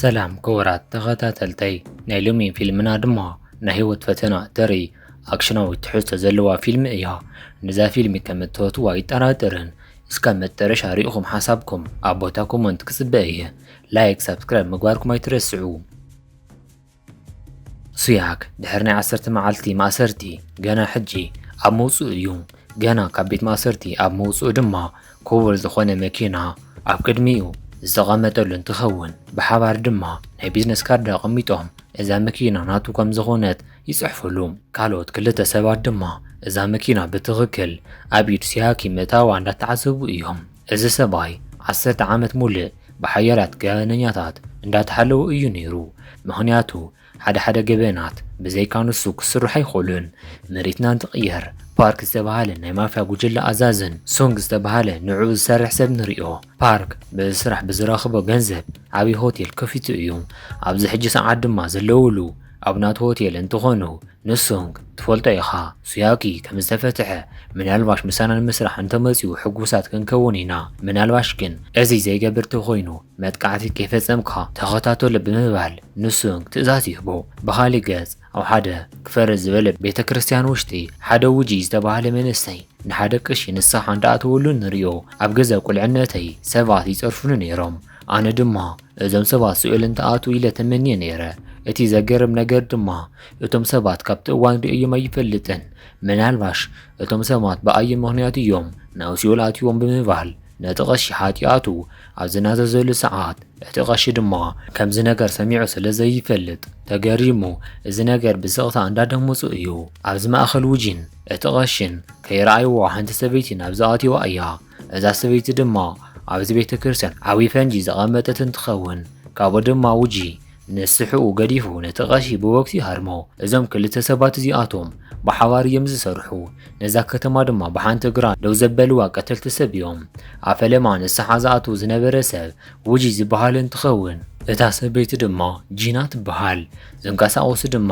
ሰላም ክቡራት ተኸታተልተይ፣ ናይ ሎሚ ፊልምና ድማ ናይ ህይወት ፈተና እተርኢ ኣክሽናዊት ትሕዝቶ ዘለዋ ፊልም እያ። ነዛ ፊልም ከም እትፈትዋ ኣይጠራጠርን። እስካብ መጨረሻ ሪእኹም ሓሳብኩም ኣብ ቦታ ኮመንት ክጽበ እየ። ላይክ፣ ሳብስክራይብ ምግባርኩም ኣይትረስዑ። ሱያክ ድሕሪ ናይ ዓሰርተ መዓልቲ ማእሰርቲ ገና ሕጂ ኣብ መውጽኡ እዩ። ገና ካብ ቤት ማእሰርቲ ኣብ መውጽኡ ድማ ክቡር ዝኾነ መኪና ኣብ ቅድሚኡ ዝተቐመጠሉ እንትኸውን፣ ብሓባር ድማ ናይ ቢዝነስ ካርድ ኣቐሚጦም እዛ መኪና ናቱ ከም ዝኾነት ይጽሕፍሉ። ካልኦት ክልተ ሰባት ድማ እዛ መኪና ብትኽክል ኣብ ኢድ ሱያኪ ምእታዋ እንዳተዓዘቡ እዮም። እዚ ሰብኣይ ዓሰርተ ዓመት ሙሉእ ብሓያላት ገበነኛታት እንዳተሓለወ እዩ ነይሩ። ምኽንያቱ ሓደ ሓደ ገበናት ብዘይካ ንሱ ክስርሑ ኣይኽእሉን። መሬትና እንትቕየር፣ ፓርክ ዝተባህለ ናይ ማፍያ ጉጅለ ኣዛዝን ሱንግ ዝተባህለ ንዕኡ ዝሰርሕ ሰብ ንሪኦ። ፓርክ በዚ ስራሕ ብዝረኽቦ ገንዘብ ዓብዪ ሆቴል ከፊቱ እዩ። ኣብዚ ሕጂ ሰዓት ድማ ዘለውሉ ኣብ ናቱ ሆቴል እንትኾኑ፣ ንሱንግ ትፈልጦ ኢኻ፣ ሱያኪ ከም ዝተፈትሐ፣ ምናልባሽ ምሳና ንምስራሕ እንተመፂኡ ሕጉሳት ክንከውን ኢና። ምናልባሽ ግን እዚ ዘይገብር ተኾይኑ፣ መጥቃዕቲ ከይፈጸምካ ተኸታተሎ ብምባል ንሱንግ ትእዛዝ ይህቦ። ብኻሊእ ገጽ፣ ኣብ ሓደ ክፈርስ ዝበለ ቤተ ክርስቲያን ውሽጢ ሓደ ውጂ ዝተባህለ መንእሰይ ንሓደ ቅሺ ንስሓ እንዳኣተወሉ ንሪኦ። ኣብ ገዛ ቁልዕነተይ ሰባት ይጸርፉኒ ነይሮም። ኣነ ድማ እዞም ሰባት ሲኦል እንትኣትዉ ኢለ ተመንየ ነይረ። እቲ ዘገርም ነገር ድማ እቶም ሰባት ካብቲ እዋን ርእየዮም ኣይፈልጥን። ምናልባሽ እቶም ሰባት ብኣየ ምኽንያት እዮም ናብ ሲኦል ኣትዮም ብምባል ነቲ ቀሺ ሓጢኣቱ ኣብ ዝናዘዘሉ ሰዓት፣ እቲ ቀሺ ድማ ከምዚ ነገር ሰሚዑ ስለ ዘይፈልጥ ተገሪሙ፣ እዚ ነገር ብስቕታ እንዳደመጹ እዩ። ኣብዚ ማእከል ውጂን እቲ ቀሺን ከይረኣይዋ ሓንቲ ሰበይቲ ናብዚ ኣትዋ እያ። እዛ ሰበይቲ ድማ ኣብዚ ቤተ ክርስቲያን ዓብዪ ፈንጂ ዘቐመጠት እንትኸውን፣ ካብኡ ድማ ውጂ ንስሕኡ ገዲፉ ነቲ ቀሺ ብወግዒ ይሃርሞ። እዞም ክልተ ሰባት እዚኣቶም ብሓባር እዮም ዝሰርሑ። ነዛ ከተማ ድማ ብሓንቲ ግራ ደው ዘበልዋ ቀተልቲ ሰብ እዮም። ኣብ ፈለማ ንስሓ ዝኣትው ዝነበረ ሰብ ውጂ ዝበሃል እንትኸውን፣ እታ ሰበይቲ ድማ ጂና ትበሃል። ዝንቀሳቐሱ ድማ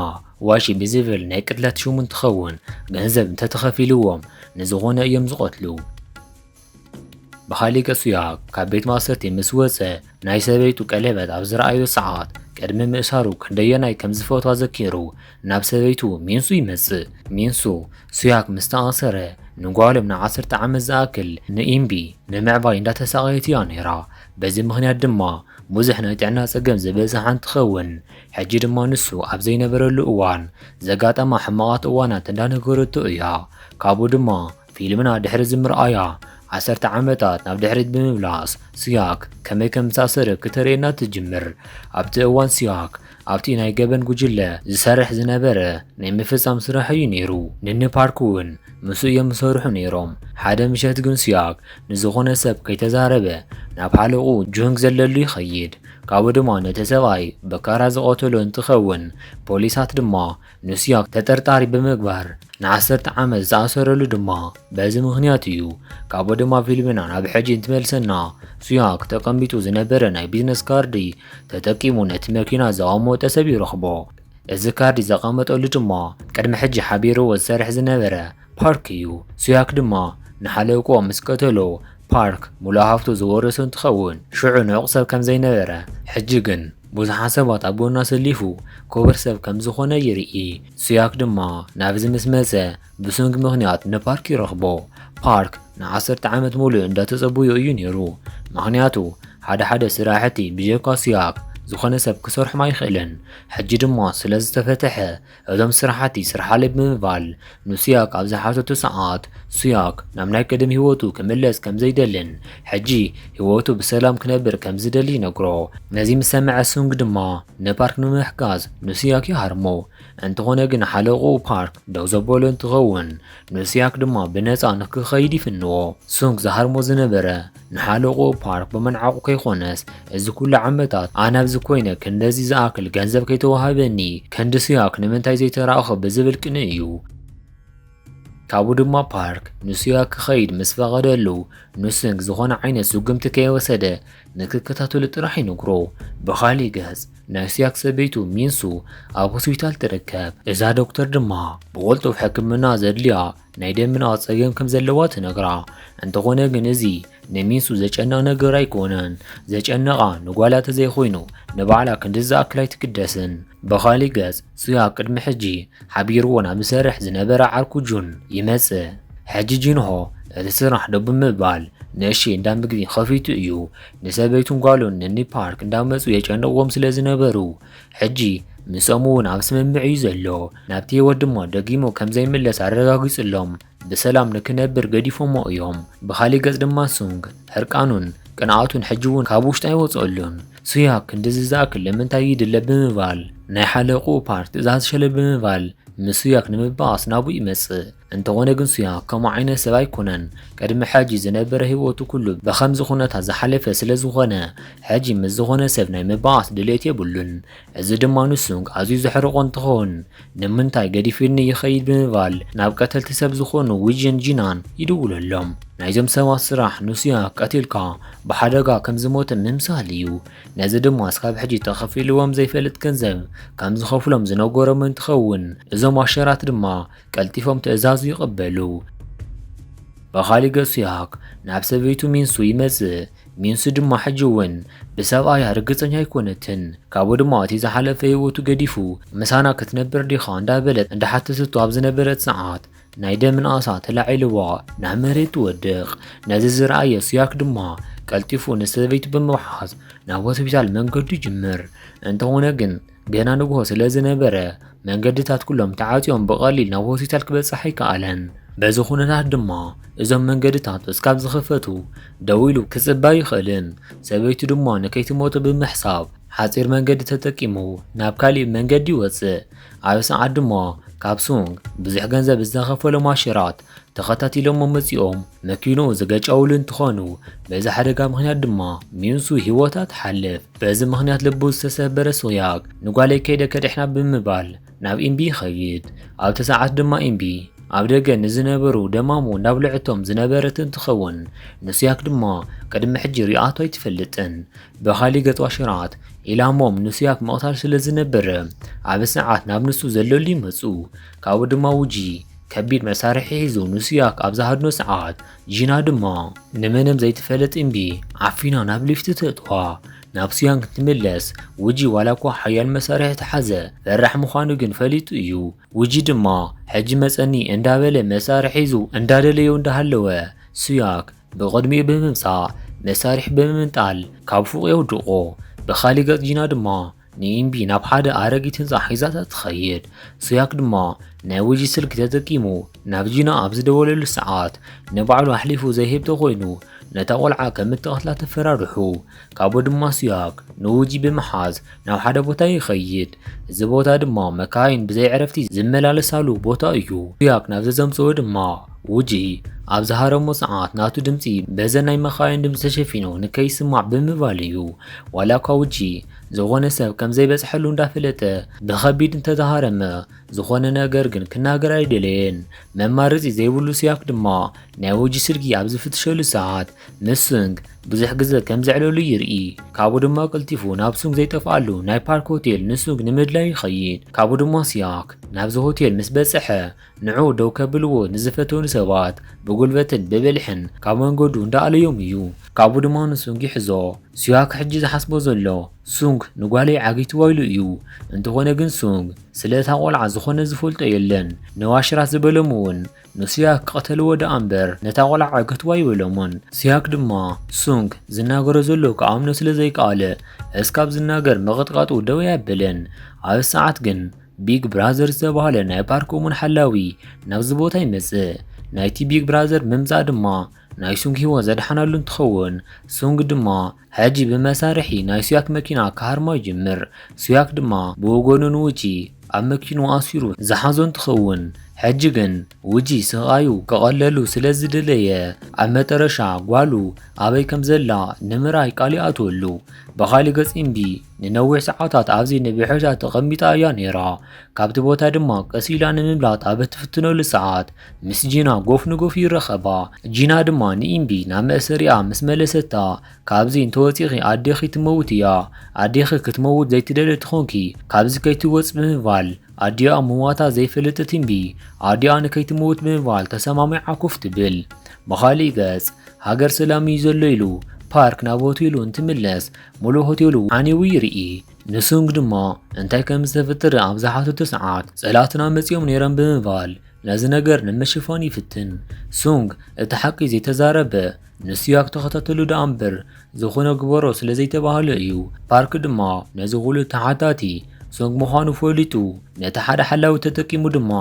ዋሺ ብዝብል ናይ ቅትለት ሽሙ እንትኸውን፣ ገንዘብ እንተተኸፊልዎም ንዝኾነ እዮም ዝቐትሉ። ብኻሊእ ገጽ ሱያክ ካብ ቤት ማእሰርቲ ምስ ወጸ፣ ናይ ሰበይቱ ቀለበት ኣብ ዝረኣዮ ሰዓት፣ ቅድሚ ምእሳሩ ክንደየናይ ከም ዝፈትዋ ዘኪሩ ናብ ሰበይቱ ሚንሱ ይመጽእ። ሚንሱ ሱያክ ምስ ተኣሰረ፣ ንጓሎም ንዓሰርተ ዓመት ዝኣክል ንኢምቢ ንምዕባይ እንዳተሳቐየት እያ ነይራ። በዚ ምኽንያት ድማ ብዙሕ ናይ ጥዕና ጸገም ዝበጽሓ እንትኸውን፣ ሕጂ ድማ ንሱ ኣብ ዘይነበረሉ እዋን ዘጋጠማ ሕማቓት እዋናት እንዳነገረቶ እያ። ካብኡ ድማ ፊልምና ድሕሪ እዚ ምርኣያ፣ ዓሰርተ ዓመታት ናብ ድሕሪት ብምምላስ፣ ሱያክ ከመይ ከም ዝተኣሰረ ክተርእየና ትጅምር። ኣብቲ እዋን ሱያክ ኣብቲ ናይ ገበን ጉጅለ ዝሰርሕ ዝነበረ ናይ ምፍጻም ስራሕ እዩ ነይሩ። ንኒ ፓርክ እውን ምስኡ እዮም ዝሰርሑ ነይሮም። ሓደ ምሸት ግን ሱያክ ንዝኾነ ሰብ ከይተዛረበ ናብ ሓለቕኡ ጁንግ ዘለሉ ይኸይድ። ካብኡ ድማ ነቲ ሰብኣይ ብካራ ዝቐተሎ እንትኸውን፣ ፖሊሳት ድማ ንሱያክ ተጠርጣሪ ብምግባር ንዓሰርተ ዓመት ዝተኣሰረሉ ድማ በዚ ምኽንያት እዩ። ካብኡ ድማ ፊልምና ናብ ሕጂ እንትመልሰና፣ ሱያክ ተቐሚጡ ዝነበረ ናይ ቢዝነስ ካርዲ ተጠቂሙ ነቲ መኪና ዘቐመጠ ሰብ ይረኽቦ። እዚ ካርዲ ዘቐመጠሉ ድማ ቅድሚ ሕጂ ሓቢርዎ ዝሰርሕ ዝነበረ ፓርክ እዩ። ሱያክ ድማ ንሓለቆ ምስ ቀተሎ፣ ፓርክ ሙሉእ ሃፍቱ ዝወረሶ እንትኸውን፣ ሽዑ ንዑቕ ሰብ ከም ዘይነበረ፣ ሕጂ ግን ብዙሓት ሰባት ኣብ ጎና ሰሊፉ ክቡር ሰብ ከም ዝኾነ ይርኢ። ሱያክ ድማ ናብዚ ምስ መጸ፣ ብሱንግ ምኽንያት ንፓርክ ይረኽቦ። ፓርክ ንዓሰርተ ዓመት ሙሉእ እንዳተጸበዮ እዩ ነይሩ። ምኽንያቱ፣ ሓደ ሓደ ስራሕቲ ብጀካ ሱያክ ዝኾነ ሰብ ክሰርሖም ኣይኽእልን። ሕጂ ድማ ስለ ዝተፈትሐ፣ እዞም ስራሕቲ ስርሓለይ ብምባል ንሱያክ ኣብ ዝሓተቱ ሰዓት፣ ሱያክ ናብ ናይ ቀደም ህይወቱ ክምለስ ከም ዘይደልን፣ ሕጂ ህይወቱ ብሰላም ክነብር ከም ዝደሊ ይነግሮ። ነዚ ምስ ሰምዐ ሱንግ ድማ ንፓርክ ንምሕጋዝ ንሱያክ ይሃርሞ። እንተኾነ ግን ሓለቕኡ ፓርክ ደው ዘበሎ እንትኸውን፣ ንሱያክ ድማ ብነጻ ንክኸይድ ይፍንዎ። ሱንግ ዝሃርሞ ዝነበረ ንሓለቕኡ ፓርክ ብመንዓቑ ከይኾነስ፣ እዚ ኩሉ ዓመታት ኣነ ኣብዚ ኮይነ ክንደዚ ዝኣክል ገንዘብ ከይተዋህበኒ፣ ክንዲ ሱያክ ንምንታይ ዘይተራእኹ ብዝብል ቅንኢ እዩ። ካብኡ ድማ ፓርክ ንሱያክ ክኸይድ ምስ ፈቐደሉ፣ ንሱንግ ዝኾነ ዓይነት ስጉምቲ ከይወሰደ ንክከታተሎ ጥራሕ ይነግሮ። ብኻሊእ ገጽ፣ ናይ ሱያክ ሰበይቱ ሚንሱ ኣብ ሆስፒታል ትርከብ። እዛ ዶክተር ድማ ብቕልጡፍ ሕክምና ዘድልያ ናይ ደም ምንቓቕ ጸገም ከም ዘለዋ ትነግራ። እንተኾነ ግን እዚ ንሚንሱ ዘጨንቕ ነገር ኣይኮነን። ዘጨንቓ ንጓላ ተዘይኮይኑ ንባዕላ ክንድዚ ዝኣክል ኣይትግደስን። ብኻሊእ ገጽ ሱያክ ቅድሚ ሕጂ ሓቢርዎ ናብ ዝሰርሕ ዝነበረ ዓርኩ ጁን ይመጽእ። ሕጂ ጂንሆ እቲ ስራሕ ደው ብምባል ንእሽተይ እንዳ ምግቢ ከፊቱ እዩ። ንሰበይቱን ጓሉን ንኒ ፓርክ እንዳመጹ የጨንቕዎም ስለ ዝነበሩ ሕጂ ምስኦም እውን ኣብ ስምምዕ እዩ ዘሎ። ናብቲ ህይወት ድማ ደጊሙ ከም ዘይምለስ ኣረጋጊጹሎም ብሰላም ንክነብር ገዲፎሞ እዮም። ብኻሊእ ገጽ ድማ ሱንግ ሕርቃኑን ቅንኣቱን ሕጂ እውን ካብ ውሽጡ ኣይወጸሉን። ሱያክ ክንድዚ ዝኣክል ንምንታይ ይድለ ብምባል ናይ ሓለቕኡ ፓርክ ትእዛዝ ሸለ ብምባል ንሱያክ ንምብኣስ ናብኡ ይመጽእ። እንተኾነ ግን ሱያክ ከምኡ ዓይነት ሰብ ኣይኮነን። ቅድሚ ሕጂ ዝነበረ ህይወቱ ኩሉ ብኸምዚ ኩነታት ዝሓለፈ ስለ ዝኾነ ሕጂ ምስ ዝኾነ ሰብ ናይ ምብኣስ ድሌት የብሉን። እዚ ድማ ንሱንግ ኣዝዩ ዘሕርቖ እንትኸውን ንምንታይ ገዲፍኒ ይኸይድ ብምባል ናብ ቀተልቲ ሰብ ዝኾኑ ዊጂን ጂናን ይድውለሎም። ናይዞም ሰባት ስራሕ ንሱያክ ቀቲልካ ብሓደጋ ከም ዝሞተ ምምሳል እዩ። ነዚ ድማ እስካብ ሕጂ ተኸፊልዎም ዘይፈልጥ ገንዘብ ከም ዝኸፍሎም ዝነገሮም እንትኸውን እዞም ኣሸራት ድማ ቀልጢፎም ትእዛዙ ይቕበሉ። ብኻሊእ ገጽ ሱያክ ናብ ሰበይቱ ሚንሱ ይመጽእ። ሚንሱ ድማ ሕጂ እውን ብሰብኣያ ርግጸኛ ኣይኮነትን። ካብኡ ድማ እቲ ዝሓለፈ ህይወቱ ገዲፉ ምሳና ክትነብር ዲኻ እንዳበለት እንዳሓተተቶ ኣብ ዝነበረት ሰዓት ናይ ደም ንኣሳ ተላዒልዋ ናብ መሬት ትወድቕ። ነዚ ዝረኣየ ሱያክ ድማ ቀልጢፉ ንሰበይቱ ብምውሓዝ ናብ ሆስፒታል መንገዱ ይጅምር። እንተኾነ ግን ገና ንግሆ ስለ ዝነበረ መንገድታት ኩሎም ተዓጽዮም ብቐሊል ናብ ሆስፒታል ክበጽሕ ኣይከኣለን። በዚ ኩነታት ድማ እዞም መንገድታት እስካብ ዝኽፈቱ ደው ኢሉ ክጽበ ኣይኽእልን። ሰበይቱ ድማ ንከይትሞቱ ብምሕሳብ ሓጺር መንገዲ ተጠቂሙ ናብ ካሊእ መንገዲ ይወጽእ። ኣብ ሰዓት ድማ ካብ ሱንግ ብዙሕ ገንዘብ ዝተኸፈሎም ኣሽራት ተኸታቲሎሞ መጺኦም መኪንኡ ዝገጨውሉ እንትኾኑ በዚ ሓደጋ ምኽንያት ድማ ሚንሱ ህይወታ ትሓልፍ። በዚ ምኽንያት ልቡ ዝተሰበረ ሱያክ ንጓለይ ከይደ ከድሕና ብምባል ናብ ኢምቢ ይኸይድ። ኣብቲ ሰዓት ድማ ኢምቢ ኣብ ደገ ንዝነበሩ ደማሙ እንዳብልዐቶም ዝነበረት እንትኸውን ንሱያክ ድማ ቅድሚ ሕጂ ሪኣቶ ኣይትፈልጥን። ብኻሊእ ገጽ ኣሽራት ኢላሞም ንሱያክ ምቕታል ስለ ዝነበረ ኣብ ሰዓት ናብ ንሱ ዘለሉ ይመጹ። ካብኡ ድማ ውጂ ከቢድ መሳርሒ ሒዙ ንሱያክ ኣብ ዝሃድኖ ሰዓት ጂና ድማ ንምንም ዘይትፈልጥ እምቢ ዓፊና ናብ ሊፍት ተእትዋ። ናብ ሱያክ ክትምለስ ውጂ ዋላ እኳ ሓያል መሳርሒ ተሓዘ ፈራሕ ምዃኑ ግን ፈሊጡ እዩ። ውጂ ድማ ሕጂ መጸኒ እንዳበለ መሳርሒ ሒዙ እንዳደለዮ እንዳሃለወ ሱያክ ብቕድሚኡ ብምምጻእ መሳርሒ ብምምንጣል ካብ ፉቕ የውድቖ። ብኻሊእ ገጽ ጂና ድማ ንኢምቢ ናብ ሓደ ኣረጊት ህንጻ ሒዛታ ትኸይድ። ሱያክ ድማ ናይ ውጂ ስልኪ ተጠቂሙ ናብ ጂና ኣብ ዝደወለሉ ሰዓት ንባዕሉ ኣሕሊፉ ዘይህብ ተኾይኑ ነታ ቆልዓ ከም እትቐትላ ተፈራርሑ። ካብኡ ድማ ሱያክ ንውጂ ብምሓዝ ናብ ሓደ ቦታ ይኸይድ። እዚ ቦታ ድማ መካይን ብዘይ ዕረፍቲ ዝመላለሳሉ ቦታ እዩ። ሱያክ ናብ ዘዘምጽኦ ድማ ውጂ ኣብ ዝሃረሞ ሰዓት ናቱ ድምጺ በዘን ናይ መኻይን ድምጺ ተሸፊኑ ንከይስማዕ ብምባል እዩ። ዋላ እኳ ውጂ ዝኾነ ሰብ ከም ዘይበጽሐሉ እንዳፈለጠ ብኸቢድ እንተተሃረመ ዝኾነ ነገር ግን ክናገር ኣይደለየን። መማረጺ ዘይብሉ ሱያክ ድማ ናይ ውጂ ስልኪ ኣብ ዝፍትሸሉ ሰዓት ምስ ሱንግ ብዙሕ ግዘ ከም ዘዕለሉ ይርኢ። ካብኡ ድማ ቀልጢፉ ናብ ሱንግ ዘይጠፍኣሉ ናይ ፓርክ ሆቴል ንሱንግ ንምድላይ ይኸይድ። ካብኡ ድማ ሱያክ ናብዚ ሆቴል ምስ በጽሐ ንዕኡ ደው ከብልዎ ንዝፈተኑ ሰባት ብጉልበትን ብብልሕን ካብ መንገዱ እንዳኣለዮም እዩ። ካብኡ ድማ ንሱንግ ይሕዞ። ሱያክ ሕጂ ዝሓስቦ ዘሎ ሱንግ ንጓለይ ዓጊትዋ ኢሉ እዩ። እንተኾነ ግን ሱንግ ስለ እታ ቆልዓ ዝኾነ ዝፈልጦ የለን። ንዋሽራት ዝበሎም እውን ንሱያክ ክቐተልዎ ደኣ እምበር ነታ ቆልዓ ዓገትዋ ኣይበሎምን። ሱያክ ድማ ሱንግ ዝናገሮ ዘሎ ክኣምኖ ስለ ዘይከኣለ እስካብ ዝናገር ምቕጥቃጡ ደው ኣየብልን። ኣብ ሰዓት ግን ቢግ ብራዘር ዝተባህለ ናይ ፓርኮሙን ሓላዊ ናብዚ ቦታ ይመጽእ። ናይቲ ቢግ ብራዘር ምምጻእ ድማ ናይ ሱንግ ህይወት ዘድሓናሉ እንትኸውን ሱንግ ድማ ሕጂ ብመሳርሒ ናይ ሱያክ መኪና ክሃርማ ይጅምር። ሱያክ ድማ ብወገኑ ንውጂ ኣብ መኪኑ ኣሲሩ ዝሓዞ እንትኸውን ሕጂ ግን ውጂ ስቓዩ ክቐለሉ ስለ ዝደለየ፣ ኣብ መጠረሻ ጓሉ ኣበይ ከም ዘላ ንምርኣይ ቃል ይኣትወሉ። ብኻልእ ገጽ፣ ኢምቢ ንነዊሕ ሰዓታት ኣብዚ ንብሕታ ተቐሚጣ እያ ነይራ። ካብቲ ቦታ ድማ ቀስ ኢላ ንምምላጥ ኣብ እትፍትነሉ ሰዓት፣ ምስ ጂና ጎፍ ንጎፍ ይራኸባ። ጂና ድማ ንኢምቢ ናብ መእሰሪኣ ምስ መለሰታ፣ "ካብዚ እንተወጺኺ ኣዴኺ ትመውት እያ። ኣዴኺ ክትመውት ዘይትደሊ ተኾንኪ፣ ካብዚ ከይትወጽ" ብምባል፣ ኣዲኣ ምሟታ ዘይፈለጠት ኢምቢ፣ ኣዲኣ ንከይትመውት ብምባል ተሰማሚዓ ኮፍ ትብል። ብኻልእ ገጽ፣ ሃገር ሰላም እዩ ዘሎ ኢሉ ፓርክ ናብ ሆቴሉ እንትምለስ፣ ሙሉእ ሆቴሉ ዓንዩ ይርኢ። ንሱንግ ድማ እንታይ ከም ዝተፈጠረ ኣብ ዝሓተቶ ሰዓት፣ "ጸላእትና መጺኦም ነይሮም" ብምባል ነዚ ነገር ንምሽፋን ይፍትን። ሱንግ እቲ ሓቂ ዘይተዛረበ፣ ንሱያክ ተኸታተሉ ደኣ እምበር፣ ዝኾነ ግበሮ ስለ ዘይተባህለ እዩ። ፓርክ ድማ ነዚ ኩሉ ተሓታቲ ሱንግ ምዃኑ ፈሊጡ፣ ነቲ ሓደ ሓላዊ ተጠቂሙ ድማ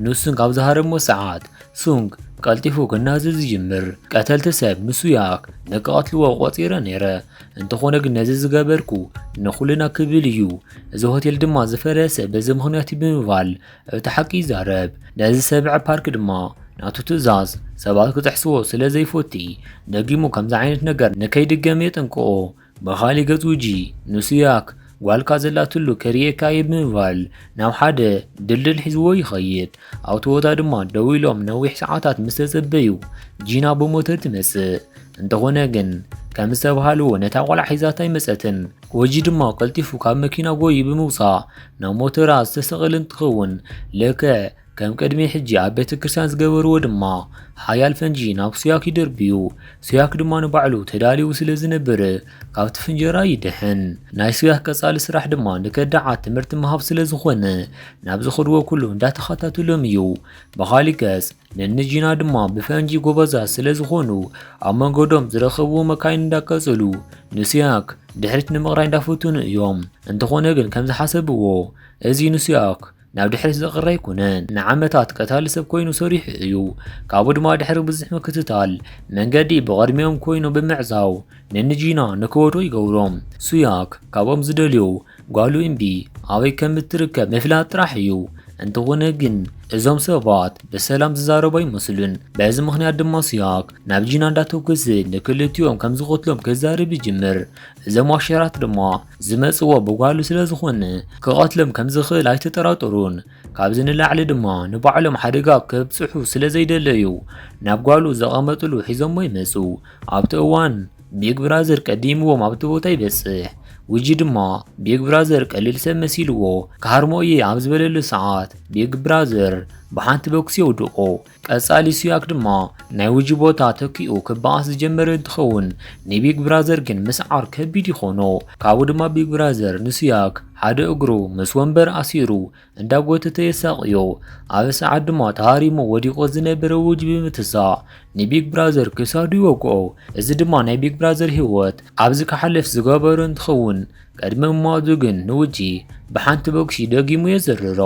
ንሱንግ ኣብ ዝሃረሞ ሰዓት፣ ሱንግ ቀልጢፉ ክናዘዝ ይጅምር። ቀተልቲ ሰብ ንሱያክ ንክቐትልዎ ቆጺረ ነይረ፣ እንተኾነ ግን ነዚ ዝገበርኩ ንኹልና ክብል እዩ። እዚ ሆቴል ድማ ዝፈረሰ በዚ ምኽንያት እዩ ብምባል እቲ ሓቂ ይዛረብ። ነዚ ዝሰምዐ ፓርክ ድማ ናቱ ትእዛዝ ሰባት ክጥሕስዎ ስለ ዘይፈቲ፣ ደጊሙ ከምዚ ዓይነት ነገር ንከይድገም የጠንቅቖ። ብኻልእ ገጽ፣ ውጂ ንሱያክ፣ "ጓልካ ዘላትሉ ከርእየካ እየ" ብምባል ናብ ሓደ ድልድል ሒዝዎ ይኸይድ። ኣብቲ ቦታ ድማ ደው ኢሎም ነዊሕ ሰዓታት ምስ ተጸበዩ፣ ጂና ብሞተር ትመጽእ። እንተኾነ ግን፣ ከም ዝተባሃልዎ ነታ ቆልዓ ሒዛታ ኣይመጸትን። ወጂ ድማ ቀልጢፉ ካብ መኪና ጎዩ ብምውጻእ ናብ ሞተራ ዝተሰቐለ እንትኸውን፣ ልክዕ ከም ቅድሚ ሕጂ ኣብ ቤተ ክርስቲያን ዝገበርዎ ድማ፣ ሓያል ፈንጂ ናብ ሱያክ ይደርብዩ። ሱያክ ድማ ንባዕሉ ተዳልዩ ስለ ዝነበረ፣ ካብቲ ፍንጀራ ይድሕን። ናይ ሱያክ ቀጻሊ ስራሕ ድማ ንከዳዓት ትምህርቲ ምሃብ ስለ ዝኾነ፣ ናብ ዝኸድዎ ኩሉ እንዳተኸታተሎም እዩ። ብኻልእ ገጽ፣ ነንጂና ድማ ብፈንጂ ጎበዛት ስለ ዝኾኑ፣ ኣብ መንገዶም ዝረኸብዎ መካይን እንዳቀጸሉ፣ ንሱያክ ድሕሪት ንምቕራይ እንዳፈተኑ እዮም። እንተኾነ ግን፣ ከም ዝሓሰብዎ፣ እዚ ንሱያክ ናብ ድሕሪት ዘቕረ ኣይኮነን። ንዓመታት ቀታሊ ሰብ ኮይኑ ሰሪሑ እዩ። ካብኡ ድማ ድሕሪ ብዙሕ ምክትታል፣ መንገዲ ብቕድሚኦም ኮይኑ ብምዕዛው፣ ነንጂና ንክወድቑ ይገብሮም። ሱያክ ካብኦም ዝደልዮ ጓሉ እምቢ ኣበይ ከም እትርከብ ምፍላጥ ጥራሕ እዩ። እንተኾነ ግን፣ እዞም ሰባት ብሰላም ዝዛረቡ ኣይመስሉን። በዚ ምኽንያት ድማ ሱያክ ናብ ጂና እንዳተኮሰ ንክልቲኦም ከም ዝቐትሎም ክዛረብ ይጅምር። እዞም ዋሸራት ድማ ዝመጽዎ ብጓሉ ስለ ዝኾነ፣ ክቐትሎም ከም ዝኽእል ኣይተጠራጠሩን። ካብዚ ንላዕሊ ድማ ንባዕሎም ሓደጋ ከብጽሑ ስለ ዘይደለዩ፣ ናብ ጓሉ ዘቐመጥሉ ሒዞሞ ይመጹ። ኣብቲ እዋን፣ ቢግ ብራዘር ቀዲምዎም ኣብቲ ቦታ ይበጽሕ። ውጂ ድማ ቢግ ብራዘር ቀሊል ሰብ መሲልዎ፣ "ክሃርሞ እየ" ኣብ ዝበለሉ ሰዓት፣ ቢግ ብራዘር ብሓንቲ ቦክስ የውድቖ። ቀጻሊ ሱያክ ድማ ናይ ውጂ ቦታ ተኪኡ ክበኣስ ዝጀመረ እንትኸውን፣ ንቢግ ብራዘር ግን ምስዓር ከቢድ ይኾኖ። ካብኡ ድማ ቢግ ብራዘር ንሱያክ ሓደ እግሩ ምስ ወንበር ኣሲሩ እንዳጎተተ የሳቕዮ። ኣብ ሰዓት ድማ ተሃሪሙ ወዲቑ ዝነበረ ውጂ ብምትሳእ ንቢግ ብራዘር ክሳዱ ይወግኦ። እዚ ድማ ናይ ቢግ ብራዘር ህይወት ኣብዚ ክሓልፍ ዝገበሮ እንትኸውን፣ ቅድሚ ምሟቱ ግን ንውጂ ብሓንቲ ቦክሲ ደጊሙ የዘርሮ።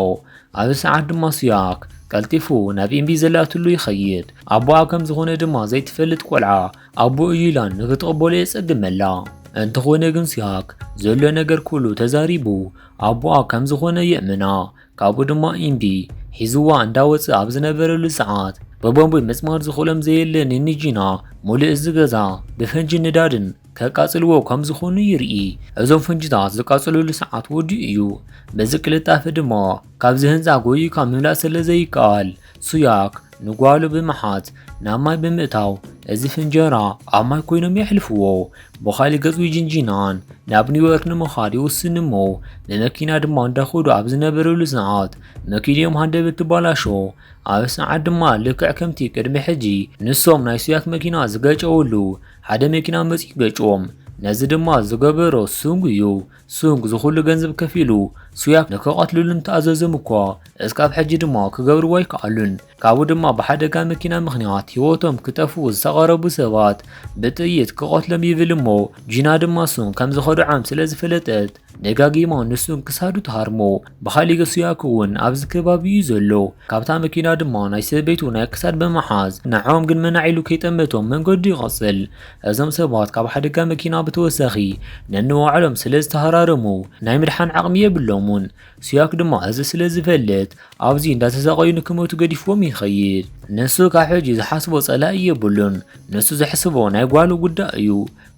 ኣብ ሰዓት ድማ ሱያክ ቀልጢፉ ናብ ኢምቢ ዘላትሉ ይኸይድ። ኣቦኣ ከም ዝኾነ ድማ ዘይትፈልጥ ቆልዓ ኣቦኡ እዩ ኢላን ንክትቕበሎ የጸግመላ። እንተኾነ ግን ሱያክ ዘሎ ነገር ኩሉ ተዛሪቡ ኣቦኣ ከም ዝኾነ የእምና። ካብኡ ድማ ኢምቢ ሒዝዋ እንዳወጸ ኣብ ዝነበረሉ ሰዓት፣ ብቦምቢ ምጽማር ዝኽእሎም ዘየለ ንንጂና፣ "ሙሉእ እዚ ገዛ ብፈንጂ ንዳድን ከቃጽልዎ ከም ዝኾኑ ይርኢ። እዞም ፈንጅታት ዝቃጽልሉ ሰዓት ወዲኡ እዩ። በዚ ቅልጣፈ ድማ ካብዚ ህንጻ ጎይካ ምምላስ ስለ ዘይከኣል፣ ሱያክ ንጓሉ ብምሓዝ ናብ ማይ ብምእታው፣ እዚ ፍንጀራ ኣብ ማይ ኮይኖም የሕልፍዎ። ብኻልእ ገጹ ጅንጂናን ናብ ኒውዮርክ ንምኻድ ይውስን እሞ፣ ብመኪና ድማ እንዳኸዱ ኣብ ዝነበረሉ ሰዓት፣ መኪንኦም ሃንደበት ትባላሾ። ኣብ ሰዓት ድማ ልክዕ ከምቲ ቅድሚ ሕጂ ንሶም ናይ ሱያክ መኪና ዝገጨውሉ፣ ሓደ መኪና መጺኡ ገጭዎም። ነዚ ድማ ዝገበሮ ሱንግ እዩ። ሱንግ ዝኹሉ ገንዘብ ከፊሉ ሱያክ ንክቐትልሉ እንተኣዘዞም እኳ፣ እስካብ ሕጂ ድማ ክገብርዎ ኣይከኣሉን። ካብኡ ድማ ብሓደጋ መኪና ምኽንያት ህይወቶም ክጠፍኡ ዝተቐረቡ ሰባት ብጥይት ክቐትሎም ይብል እሞ፣ ጂና ድማ ሱንግ ከም ዝኸድዖም ስለ ዝፈለጠት፣ ደጋጊማ ንሱንግ ክሳዱ ትሃርሞ። ብኻሊእ ገ ሱያክ እውን ኣብዚ ከባቢ እዩ ዘሎ። ካብታ መኪና ድማ ናይ ሰበይቱ ናይ ክሳድ ብምሓዝ፣ ንዕኦም ግን መናዕ ኢሉ ከይጠመቶም መንገዱ ይቐጽል። እዞም ሰባት ካብ ሓደጋ መኪና ብተወሳኺ ነንባዕሎም ስለ ዝተሃራረሙ፣ ናይ ምድሓን ዓቕሚ የብሎም። ኣይተስማዕሙን። ስያክ ድማ እዚ ስለ ዝፈልጥ ኣብዚ እንዳተሳቐዩ ንክመቱ ገዲፍዎም ይኸይድ። ንሱ ካብ ሕጂ ዝሓስቦ ጸላኢ የብሉን። ንሱ ዘሕስቦ ናይ ጓሉ ጉዳይ እዩ።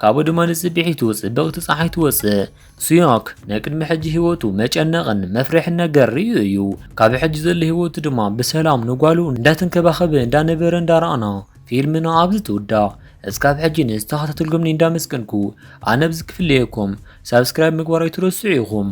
ካብኡ ድማ ንጽብሒቱ ጽብቕቲ ጸሓይ ትወጽእ። ስያክ ናይ ቅድሚ ሕጂ ህይወቱ መጨነቕን መፍርሕን ነገር ርእዩ እዩ። ካብ ሕጂ ዘሎ ህይወቱ ድማ ብሰላም ንጓሉ እንዳተንከባኸበ እንዳነበረ እንዳረኣና ፊልምና ኣብዚ ትውዳእ። እስካብ ሕጂ ንዝተኸታተልኩምኒ እንዳመስገንኩ ኣነ ብዝክፍለየኩም ሳብስክራይብ ምግባር ኣይትረስዑ ኢኹም።